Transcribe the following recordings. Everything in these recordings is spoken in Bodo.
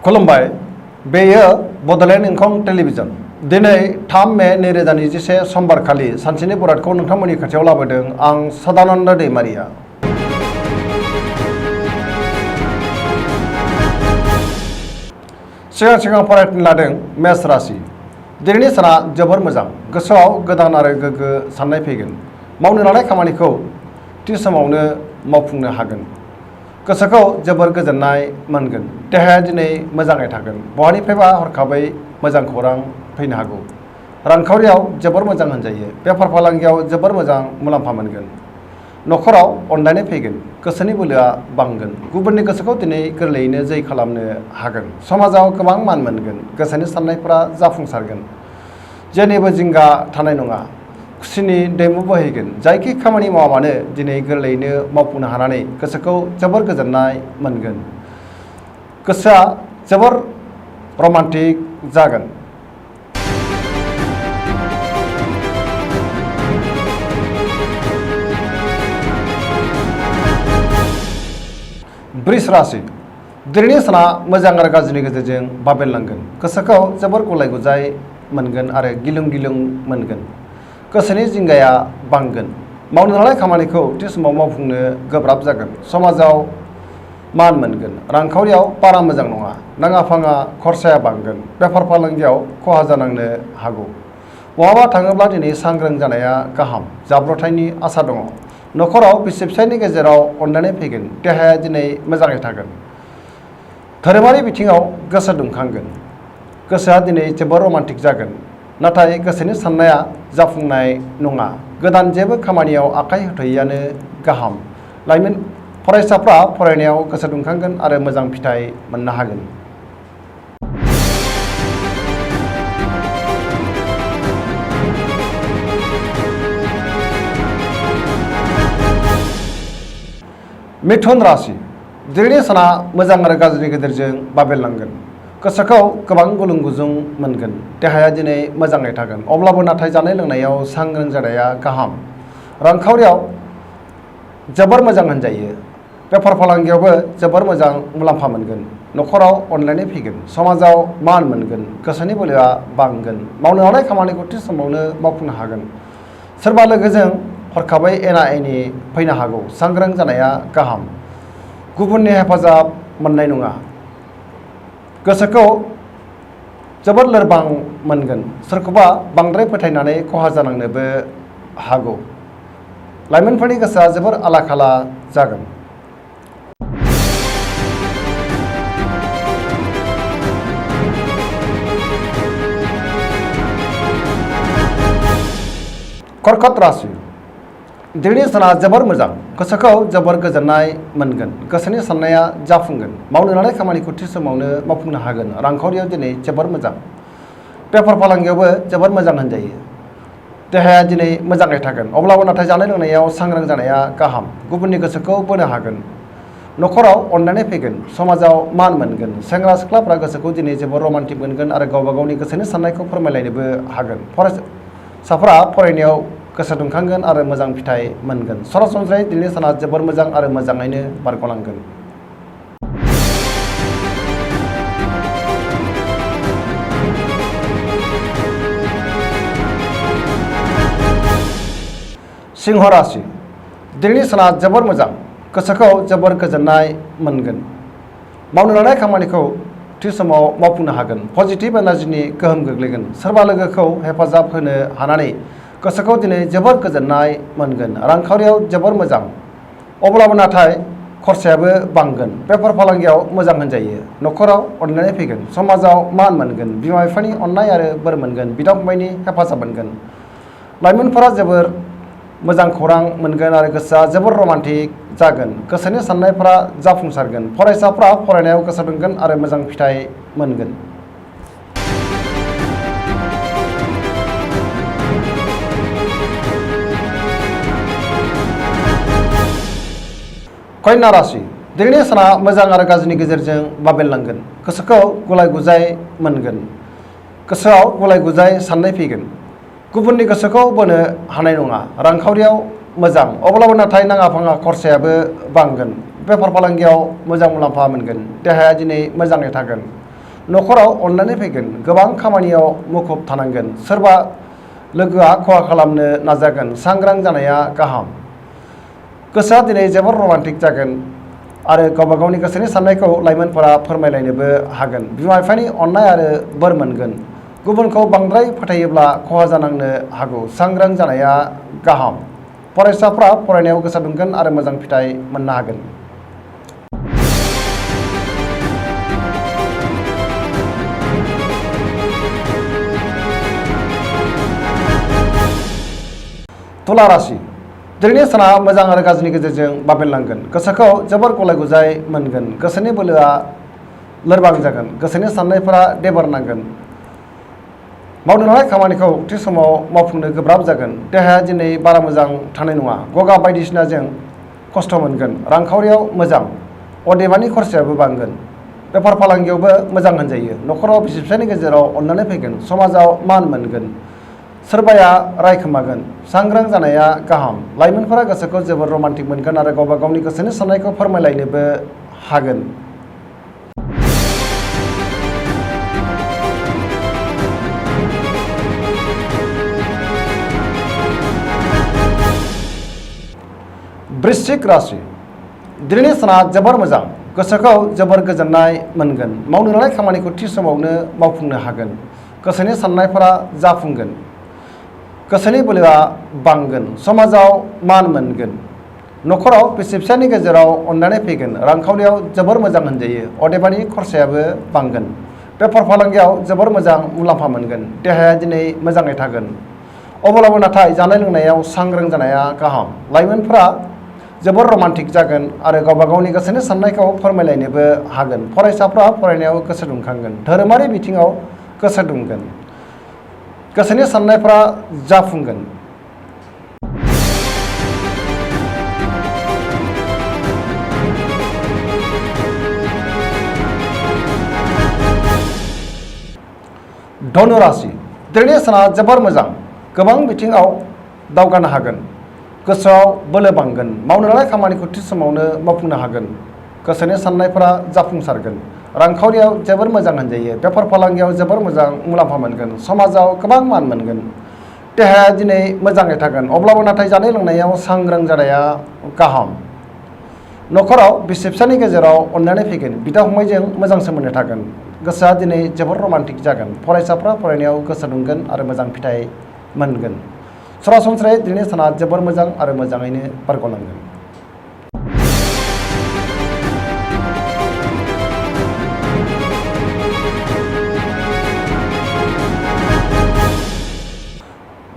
खुलुमबाय बेयो बड'लेण्ड इंखं टेलिभिजन दिनै 3 मे 2021 समबारखालि सानसेनि बरादखौ नोंथांमोननि खाथियाव लाबोदों आं सदानन्द दैमारिया। सिगां फरायनो लादों मेष राशि। दिनैनि साना जोबोर मोजां, गोसोआव गोदान आरो गोग्गो साननाय फैगोन। मावनो लानाय खामानिखौ थि समावनो मावफुंनो हागोन। गोसोखौ जोबोर गोजोननाय मोनगोन। देहाया दिनै मोजाङै थागोन। बहानिफ्रायबा हरखाबै मोजां खौरां फैनो हागौ। रांखावरियाव जोबोर मोजां होनजायो। बेफार फालांगियाव जोबोर मोजां मुलाम्फा मोनगोन। न'खराव अनलायनाय फैगोन। गोसोनि बोलोआ बांगोन। गुबुननि गोसोखौ दिनै गोरलैयैनो जै खालामनो हागोन। समाजाव गोबां मान मोनगोन। गोसोनि साननायफोरा जाफुंसारगोन। जेनिबो जिंगा थानाय नङा। खुसिनि दैमु बोहैगोन। जायखि खामानि मावा मानो दिनै गोरलैयैनो मावफुंनो हानानै गोसोखौ जोबोर गोजोननाय मोनगोन। गोसोआ जोबोर रमान्टिक जागोन। वृष राशि। दिनैनि साना मोजां आरो गाज्रिनि गेजेरजों बाबेनलांगोन। गोसोखौ जोबोर गुलाय गुजाय मोनगोन आरो गिलुं गिलुं मोनगोन। गोसोनि जिंगाया बांगोन। मावनो लानाय खामानिखौ थि समाव मावफुंनो गोब्राब जागोन। समाजाव मान मोनगोन। रांखावरियाव बारा मोजां नङा। नाङा फाङा खरसाया बांगोन। बेफार फालांगियाव खहा जानांनो हागौ। बहाबा थाङोब्ला दिनै सांग्रां जानाया गाहाम। जाब्रबथायनि आसा दङ। न'खराव बिसि फिसायनि गेजेराव अनलायनाय फैगोन। देहाया दिनै मोजाङै थागोन। धोरोमारि बिथिङाव गोसो दुंखांगोन। गोसोआ दिनै जोबोर रमान्टिक जागोन। नाथाय गोसोनि साननाया जाफुंनाय नङा। गोदान जेबो खामानियाव आखाइ होथ'यैआनो गाहाम। लाइमोन फरायसाफ्रा फरायनायाव गोसो दुंखांगोन आरो मोजां फिथाइ मोननो हागोन। मिथुन राशि। दिनैनि साना मोजां आरो गाज्रिनि गेजेरजों बाबेनलांगोन। गोसोखौ गोबां गुलुं गुजुं मोनगोन। देहाया दिनै मोजाङै थागोन। अब्लाबो नाथाय जानाय लोंनायाव सांग्रां जानाया गाहाम। रांखावरियाव जोबोर मोजां होनजायो। बेफार फालांगियावबो जोबोर मोजां मुलाम्फा मोनगोन। न'खराव अनलायनाय फैगोन। समाजाव मान मोनगोन। गोसोनि बोलोआ बांगोन। मावनो लानाय खामानिखौ थि समावनो मावफुंनो हागोन। सोरबा लोगोजों हरखाबै एना एनि फैनो हागौ। सांग्रां जानाया गाहाम। गुबुननि हेफाजाब मोननाय नङा। गोसोखौ जोबोर लोरबां मोनगोन। सोरखौबा बांद्राय फोथायनानै खहा जानांनोबो हागौ। लाइमोनफोरनि गोसोआ जोबोर आला खाला जागोन। कर्कट राशि। दिनैनि साना जोबोर मोजां। गोसोखौ जोबोर गोजोननाय मोनगोन। गोसोनि साननाया जाफुंगोन। मावनो लानाय खामानिखौ थि समावनो मावफुंनो हागोन। रांखावरियाव दिनै जोबोर मोजां। बेफार फालांगियावबो जोबोर मोजां होनजायो। देहाया दिनै मोजाङै थागोन। अब्लाबो नाथाय जानाय लोंनायाव सांग्रां जानाया गाहाम। गुबुननि गोसोखौ बोनो हागोन। न'खराव अनलायनाय फैगोन। समाजाव मान मोनगोन। सेंग्रा सिख्लाफ्रा गोसोखौ दिनै जोबोर रमान्टिक मोनगोन आरो गावबा गावनि गोसोनि साननायखौ फोरमायलायनोबो हागोन। फरायसाफ्रा फरायनायाव गोसो दुंखांगोन आरो मोजां फिथाइ मोनगोन। सरासनस्रायै दिनैनि साना जोबोर मोजां आरो मोजाङैनो बारग'लांगोन। सिंह राशि। दिनैनि साना जोबोर मोजां। गोसोखौ जोबोर गोजोननाय मोनगोन। मावनो लानाय खामानिखौ थि समाव मावफुंनो हागोन। पजिटिभ एनार्जिनि गोहोम गोग्लैगोन। सोरबा लोगोखौ हेफाजाब होनो हानानै गोसोखौ दिनै जोबोर गोजोननाय मोनगोन। रांखावरियाव जोबोर मोजां। अब्लाबो नाथाय खरसायाबो बांगोन। बेफार फालांगियाव मोजां होनजायो। न'खराव अनलायनाय फैगोन। समाजाव मान मोनगोन। बिमा बिफानि अननाय आरो बोर मोनगोन। बिदा फंबायनि हेफाजाब मोनगोन। लाइमोनफोरा जोबोर मोजां खौरां मोनगोन आरो गोसोआ जोबोर रमान्टिक जागोन। गोसोनि साननायफोरा जाफुंसारगोन। फरायसाफ्रा फरायनायाव गोसो दुंगोन आरो मोजां फिथाइ मोनगोन। कन्या राशि। दिनैनि साना मोजां आरो गाज्रिनि गेजेरजों बाबेनलांगोन। गोसोखौ गुलाय गुजाय मोनगोन। गोसोआव गुलाय गुजाय साननाय फैगोन। गुबुननि गोसोखौ बोनो हानाय नङा। रांखावरियाव मोजां। अब्लाबो नाथाय नाङा फाङा खरसायाबो बांगोन। बेफार फालांगियाव मोजां मुलाम्फा मोनगोन। देहाया दिनै मोजाङै थागोन। न'खराव अननानै फैगोन, गोबां खामानियाव मुखुब थानांगोन, सोरबा लोगोआ खहा खालामनो नाजागोन, सांग्रां जानाया गाहाम। गोसोआ दिनै जोबोर रमान्टिक जागोन आरो गावबा गावनि गोसोनि साननायखौ लाइमोनफोरा फोरमायलायनोबो हागोन। बिमा बिफानि अननाय आरो बोर मोनगोन। गुबुनखौ बांद्राय फोथायोब्ला खहा जानांनो हागौ, सांग्रां जानाया गाहाम। फरायसाफ्रा फरायनायाव गोसो दुंगोन आरो मोजां फिथाइ मोननो हागोन। तुला राशि, दिनैनि साना मोजां आरो गाज्रिनि गेजेरजों बाबेनलांगोन। गोसोखौ जोबोर गलाय गुजाय मोनगोन। गोसोनि बोलोआ लोरबां जागोन। गोसोनि साननायफोरा देबारनांगोन। मावनो लानाय खामानिखौ थि समाव मावफुंनो गोब्राब जागोन। देहाया दिनै बारा मोजां थानाय नङा। गगा बायदिसिनाजों खस्थ' मोनगोन। रांखावरियाव मोजां, अदेबानि खरसायाबो बांगोन। बेफार फालांगियावबो मोजां होनजायो। न'खराव बिसि फिसायनि गेजेराव अननानै फैगोन। समाजाव मान मोनगोन। सोरबाया रायखोमागोन। सांग्रां जानाया गाहाम। लाइमोनफोरा गोसोखौ जोबोर रमान्टिक मोनगोन आरो गावबा गावनि गोसोनि साननायखौ फोरमायलायनोबो हागोन। वृश्चिक राशि, दिनैनि साना जोबोर मोजां। गोसोखौ जोबोर गोजोननाय मोनगोन। मावनो लानाय खामानिखौ थि समावनो मावफुंनो हागोन। गोसोनि साननायफोरा जाफुंगोन। गोसोनि बोलोआ बांगोन। समाजाव मान मोनगोन। न'खराव बिसि फिसायनि गेजेराव अननानै फैगोन। रांखावरियाव जोबोर मोजां होनजायो, अदेबानि खरसायाबो बांगोन। बेफार फालांगियाव जोबोर मोजां मुलाम्फा मोनगोन। देहाया दिनै मोजाङै थागोन। अब्लाबो नाथाय जानाय लोंनायाव सांग्रां जानाया गाहाम। लाइमोनफोरा जोबोर रमान्टिक जागोन आरो गावबा गावनि गोसोनि साननायखौ फोरमायलायनोबो हागोन। फरायसाफ्रा फरायनायाव गोसो दुंखांगोन। धोरोमारि बिथिङाव गोसो दुंगोन। गोसोनि साननायफ्रा जाफुंगोन। धनु राशि, दिनैनि साना जोबोर मोजां। गोबां बिथिङाव दावगानो हागोन। गोसोआव बोलो बांगोन। मावनो लानाय खामानिखौ थि समावनो मावफुंनो हागोन। गोसोनि साननायफोरा जाफुंसारगोन। रांखावरियाव जोबोर मोजां होनजायो। बेफार फालांगियाव जोबोर मोजां मुलाम्फा मोनगोन। समाजाव गोबां मान मोनगोन। देहाया दिनै मोजाङै थागोन। अब्लाबो नाथाय जानाय लोंनायाव सांग्रां जानाया गाहाम। न'खराव बिसि फिसानि गेजेराव अननानै फैगोन। बिदा फंबायजों मोजां सोमोन्दो थागोन। गोसोआ दिनै जोबोर रमान्टिक जागोन। फरायसाफ्रा फरायनायाव गोसो दुंगोन आरो मोजां फिथाइ मोनगोन। सरासनस्रायै दिनैनि साना जोबोर मोजां आरो मोजाङैनो बारग'लांगोन।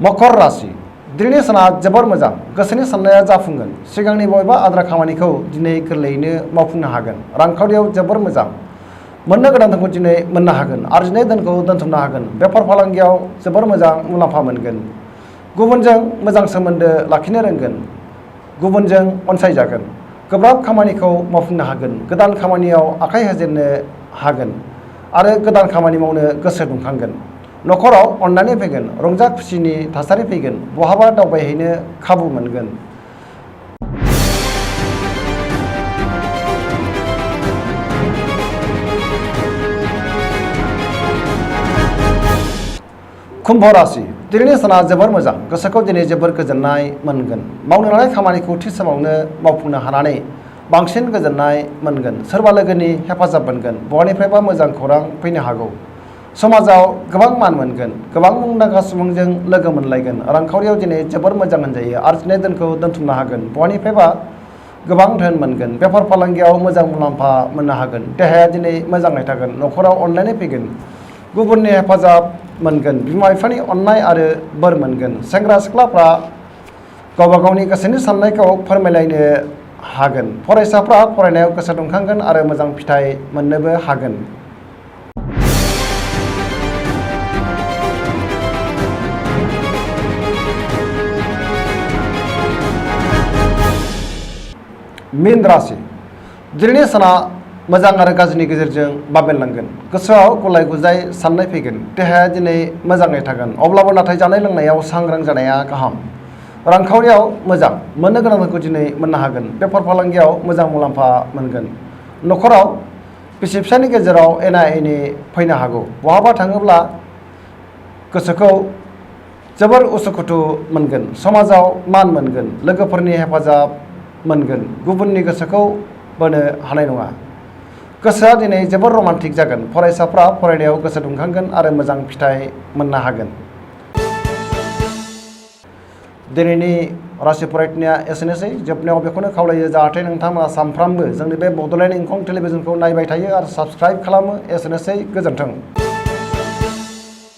मकर राशि, दिनैनि साना जोबोर मोजां। गोसोनि साननाया जाफुंगोन। सिगांनि बबेबा आद्रा खामानिखौ दिनै गोरलैयैनो मावफुंनो हागोन। रांखावरियाव जोबोर मोजां। मोननो गोनां धोनखौ दिनै मोननो हागोन। आरजिनाय धोनखौ दोनथुमनो हागोन। बेफार फालांगियाव जोबोर मोजां मुलाम्फा मोनगोन। गुबुनजों मोजां सोमोन्दो लाखिनो रोंगोन। गुबुनजों अनसायजागोन। गोब्राब खामानिखौ मावफुंनो हागोन। गोदान खामानियाव आखाइ होजेननो हागोन आरो गोदान खामानि मावनो गोसो दुंखांगोन। न'खराव अननानै फैगोन। रंजा खुसिनि थासारि फैगोन। बहाबा दावबायहैनो खाबु मोनगोन। कुम्भ राशि, दिनैनि साना जोबोर मोजां। गोसोखौ दिनै जोबोर गोजोननाय मोनगोन। मावनो लानाय खामानिखौ थि समावनो मावफुंनो हानानै बांसिन गोजोननाय मोनगोन। सोरबा लोगोनि हेफाजाब मोनगोन। बहानिफ्रायबा मोजां खौरां फैनो हागौ। समाजाव गोबां मान मोनगोन। गोबां मुंदांखा सुबुंजों लोगो मोनलायगोन। रांखावरियाव दिनै जोबोर मोजां होनजायो। आरजिनाय धोनखौ दोनथुमनो हागोन। बहानिफ्रायबा गोबां धोन मोनगोन। बेफार फालांगियाव मोजां मुलाम्फा मोननो हागोन। देहाया दिनै मोजाङै थागोन। न'खराव अनलायनाय फैगोन। गुबुननि हेफाजाब मोनगोन। बिमा बिफानि अननाय आरो बोर मोनगोन। सेंग्रा सिख्लाफ्रा गावबा गावनि गोसोनि साननायखौ फोरमायलायनो हागोन। फरायसाफ्रा फरायनायाव गोसो दुंखांगोन आरो मोजां फिथाइ मोननोबो हागोन। मीन राशि, दिनैनि साना मोजां आरो गाज्रिनि गेजेरजों बाबेनलांगोन। गोसोआव गलाय गुजाय साननाय फैगोन। देहाया दिनै मोजाङै थागोन। अब्लाबो नाथाय जानाय लोंनायाव सांग्रां जानाया गाहाम। रांखावरियाव मोजां। मोननो गोनांखौ दिनै मोननो हागोन। बेफार फालांगियाव मोजां मुलाम्फा मोनगोन। न'खराव बिसि फिसायनि गेजेराव एना एनि फैनो हागौ। बहाबा थाङोब्ला गोसोखौ जोबोर उसुखुथु मोनगोन, समाजाव मान मोनगोन, लोगोफोरनि हेफाजाब मोनगोन, गुबुननि गोसोखौ बोनो हानाय नङा। गोसोआ दिनै जोबोर रमान्टिक जागोन। फरायसाफ्रा फरायनायाव गोसो दुंखांगोन आरो मोजां फिथाइ मोननो हागोन। दिनैनि राशि फरायथिनाया एसेनोसै। जोबनायाव बेखौनो खावलायो जाहाथे नोंथांमोना सानफ्रामबो जोंनि बे बड'लेण्ड इंखं टेलिभिजनखौ नायबाय थायो आरो साबस्क्राइब खालामो। एसेनोसै, गोजोन्थों।